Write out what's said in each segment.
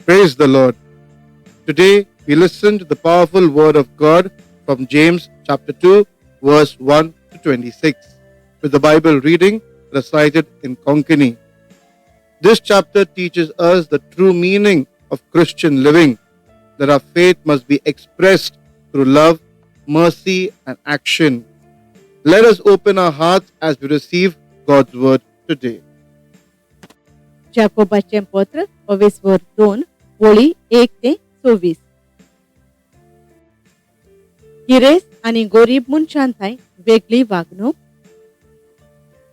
Praise the Lord. Today we listen to the powerful word of God from James chapter 2 verse 1 to 26 with the Bible reading recited in Konkani. This chapter teaches us the true meaning of Christian living, that our faith must be expressed through love, mercy and action. Let us open our hearts as we receive God's word today. जाकोबाचें पत्र अवेस्वर 2 वळी 1 ते 24. गिरेस्त आनी गरीब मनशां थंय वेगळी वागणूक.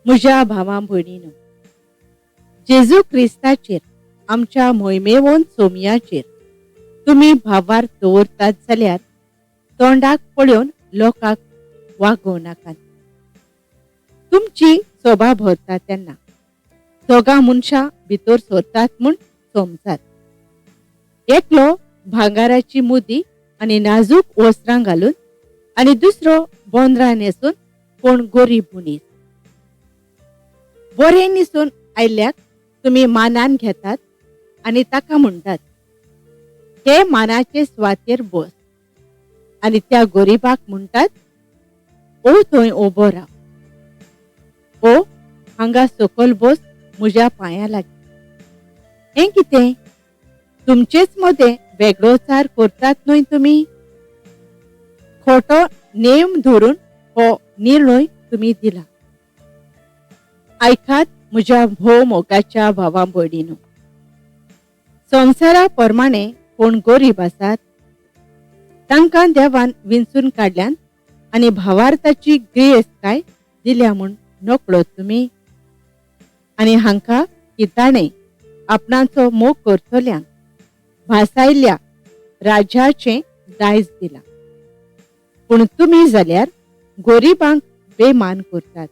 म्हज्या भावां भयणीनो, जेजू क्रिस्ताचेर आमच्या मोहिमेवन सोमयाचेर तुमी भावार दवरतात जाल्यार तोंडाक पळोवन लोकांक वागोवं नाकात. तुमची सोबा भरता तेन्ना दोगां मनशां भितर सरतात म्हूण समजात. एकलो भांगाराची मुदी आनी नाजूक वस्त्रां घालून आनी दुसरो बोंदरां न्हेसून कोण गरीब मनीस. बरें न्हेसून आयल्याक तुमी मानान घेतात आनी ताका म्हणटात, ते मानाचे सुवातेर बस, आनी त्या गरिबाक म्हणटात, ओ थंय उबो राव, ओ हांगा सकयल बस म्हज्या पांयां लागीं. हें कितें? तुमचेच मदें वेगळोचार करतात न्हय तुमी? खोटो नेम धरून हो निर्णय तुमी दिला. आयकात म्हज्या भोव मोगाच्या भावां भयणीनो, संवसारा प्रमाणे कोण गरीब आसात तांकां देवान विंचून काडल्यान आनी भावार्थाची गिरेस्तकाय दिल्या म्हूण नकळो तुमी. आनी हांकां की ताणें आपणाचो मोग करतल्यांक भासायल्ल्या राज्याचें दायज दिलां. पूण तुमी जाल्यार गरिबांक बेमान करतात.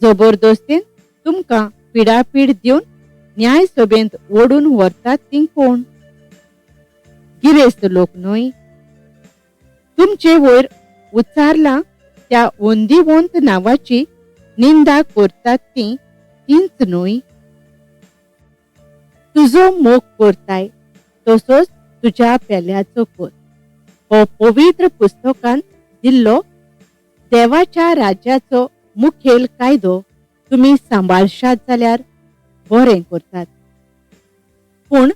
जबरदस्तीन तुमकां पिडापीड दिवन न्याय सभेंत ओडून व्हरतात ती कोण? गिरेस्त लोक न्हय? तुमचे वयर उच्चारलां त्या वंदीवंत नांवाची निंदा करतात ती तींच न्हय? तुजो मोग करताय तसोच तुज्या पेल्याचो कर हो पवित्र पुस्तकान दिल्लो देवाच्या राज्याचो मुखेल कायदो तुमी सांबाळशात जाल्यार बरें करतात. पूण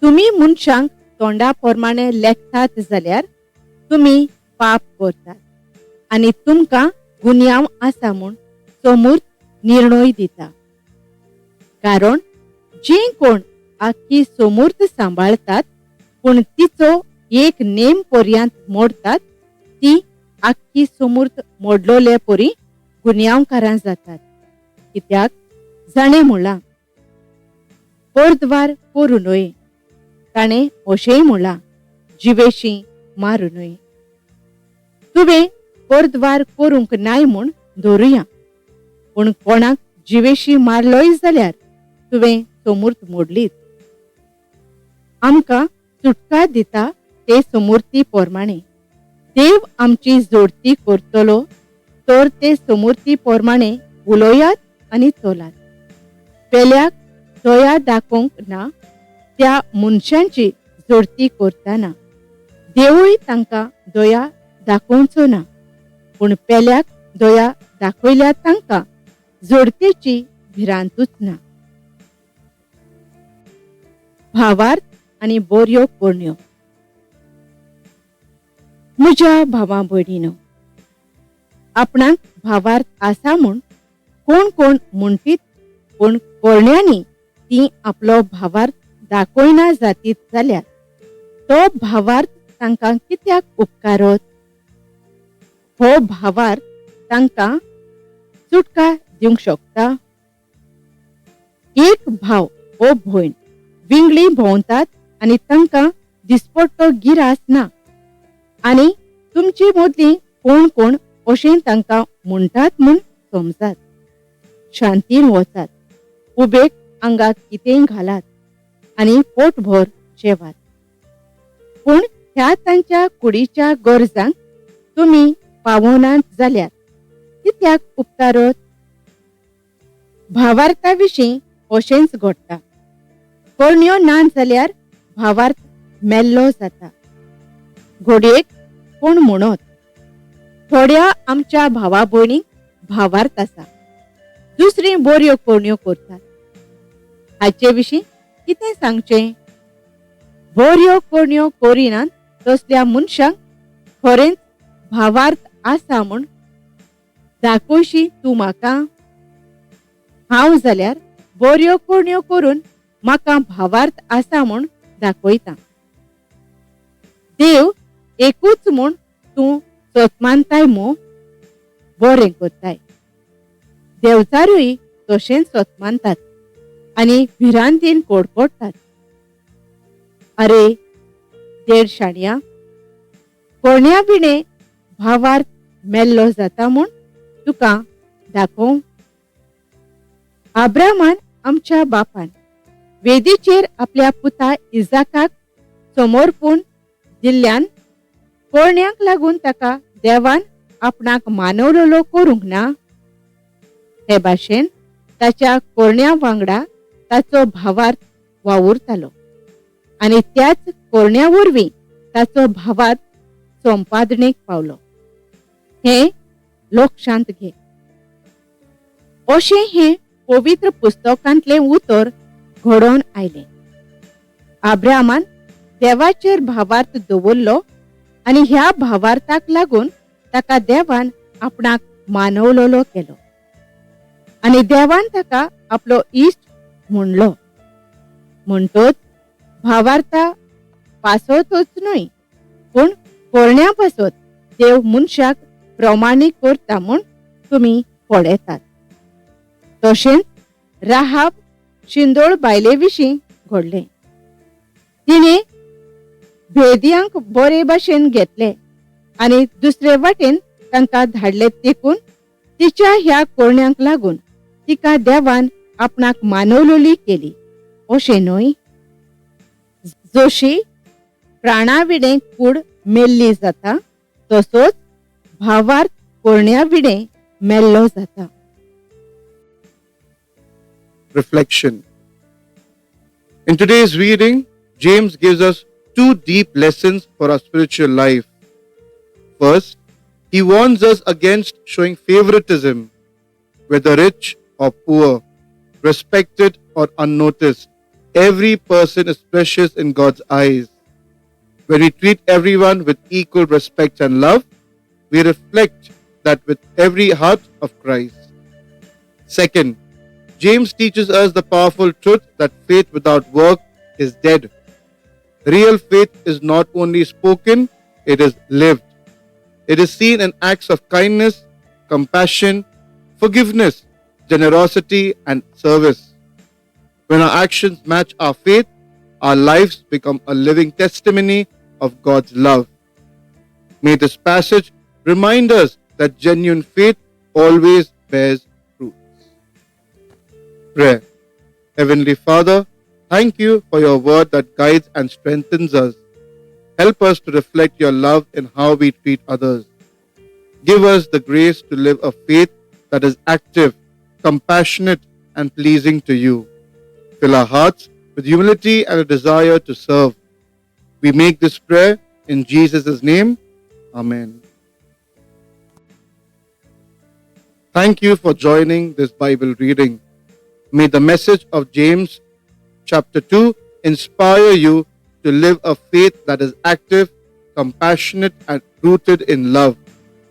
तुमी मनशांक तोंडा प्रमाणे लेखतात जाल्यार तुमी पाप करतात आनी तुमकां गुन्यांव आसा म्हूण समूर्त निर्णय दिता. कारण जी कोण आख्खी समूर्त सांबाळतात पूण तिचो एक नेम पर्यंत मोडतात ती आख्खी समूर्त मोडलोले परी गुन्यांवकारां जातात. कित्याक जाणें म्हणलां, परद्वार करूं न्हय, ताणें अशेंय म्हणलां, जिवेशी मारूं न्हय. तुवें परद्वार करूंक नाय म्हूण धरुया, पूण कोणाक जिवेशी मारलोय जाल्यार तुवें समूर्त मोडलीच. आमकां सुटका दिता ते समूर्ती प्रमाणे देव आमची जोडती करतलो तर ते समूर्ती प्रमाणे उलोयात आनी चलात. पेल्याक दया दाखोवंक ना त्या मनशांची जोडती करतना देवूय तांकां दया दाखोवचो ना, पूण पेल्याक दया दाखयल्या तांकां जोडतेची भिरांतूच ना. भावार्थ आनी बऱ्यो करण्यो. म्हज्या भावां भयणीनो, आपणाक भावार्थ आसा म्हूण कोण कोण म्हणटीत पूण करण्यांनी ती आपलो भावार्थ दाखयना जातीत जाल्यार तो भावार्थ तांकां कित्याक उपकारत? हो भावार्थ तांकां सुटका दिवंक शकता? एक भाव ओ भयण विंगळी भोंवतात आनी तांकां दिसपट्टो गिरास ना आनी तुमचे मदलीं कोण कोण अशें तांकां म्हणटात म्हूण समजात. शांतीन वचात, उबेक आंगाक कितेंय घालात आनी पोटभर जेवात. पूण ह्या तांच्या कुडीच्या गरजांक तुमी पावनात जाल्यार कित्याक उपकारत? भावार्था विशीं अशेंच घडटा. करण्यो ना जाल्यार भावार्थ मेल्लो जाता. घोडयेक कोण म्हणत थोड्या आमच्या भावा भयणींक भावार्थ आसा, दुसरी बऱ्यो करण्यो करतात. हाचे विशीं कितें सांगचें? बऱ्यो करण्यो करिनात तसल्या मनशांक खरेंच भावार्थ आसा म्हूण दाखोवशी तूं म्हाका? हांव जाल्यार बऱ्यो करण्यो करून म्हाका भावार्थ आसा म्हूण दाखयता. देव एकूच म्हूण तूं सोतमानताय मू? बरें करताय. देवचारूय तशेंच सोतमानतात आनी भिरांतीन कोडकोडटात. अरे देड शाणया, कोण्या विणे भावार्थ मेल्लो जाता म्हूण तुका दाखोवं? आब्रामान आमच्या बापान वेदीचेर आपल्या पुता इजाकाक समर्पूण दिल्ल्यान कोरण्याक लागून ताका देवान आपणाक मानवलेलो करूंक ना. हे भाशेन ताच्या कोरण्या वांगडा ताचो भावार्थ वावुरतालो आनी त्याच कोरण्या वरवीं ताचो भावार्थ संपादनेक पावलो. हें लक्षांत घे. अशें हें पवित्र पुस्तकांतलें उतर घडोवन आयलें. आब्रामान देवाचेर भावार्थ दवरलो आनी ह्या भावार्थाक लागून ताका देवान आपणाक मानवलेलो केलो आनी देवान ताका आपलो इश्ट म्हणलो. म्हणटच भावार्था पासतच न्हय पूण कोरण्या पासत देव मनशाक प्रमाणीक करता म्हूण तुमी पळयतात. तशेंच राहाब शिंदोळ बायले विशीं घडलें. तिणें भेदयांक बरे भाशेन घेतले आनी दुसरे वाटेन तांकां धाडले तेकून तिच्या ह्या कोरण्यांक लागून तिका देवान आपणाक मानवलेली केली, अशें न्हय? जशी प्राणा विणें कूड मेल्ली जाता तसोच भावार्थ कोरण्या विणें मेल्लो जाता. Reflection. In today's reading, James gives us two deep lessons for our spiritual life. First, he warns us against showing favoritism, whether rich or poor, respected or unnoticed. Every person is precious in God's eyes. When we treat everyone with equal respect and love, we reflect that with every heart of Christ. Second, James teaches us the powerful truth that faith without work is dead. Real faith is not only spoken, it is lived. It is seen in acts of kindness, compassion, forgiveness, generosity, and service. When our actions match our faith, our lives become a living testimony of God's love. May this passage remind us that genuine faith always bears fruits. Prayer. Heavenly Father, thank you for your word that guides and strengthens us. Help us to reflect your love in how we treat others. Give us the grace to live a faith that is active, compassionate, and pleasing to you. Fill our hearts with humility and a desire to serve. We make this prayer in Jesus' name. Amen. Thank you for joining this Bible reading. May the message of James chapter 2 inspire you to live a faith that is active, compassionate, and rooted in love.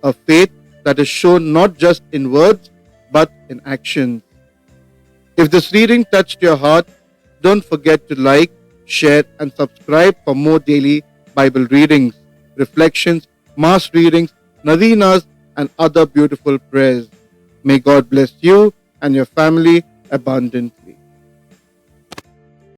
A faith that is shown not just in words, but in actions. If this reading touched your heart, don't forget to like, share, and subscribe for more daily Bible readings, reflections, mass readings, novenas, and other beautiful prayers. May God bless you and your family abundantly.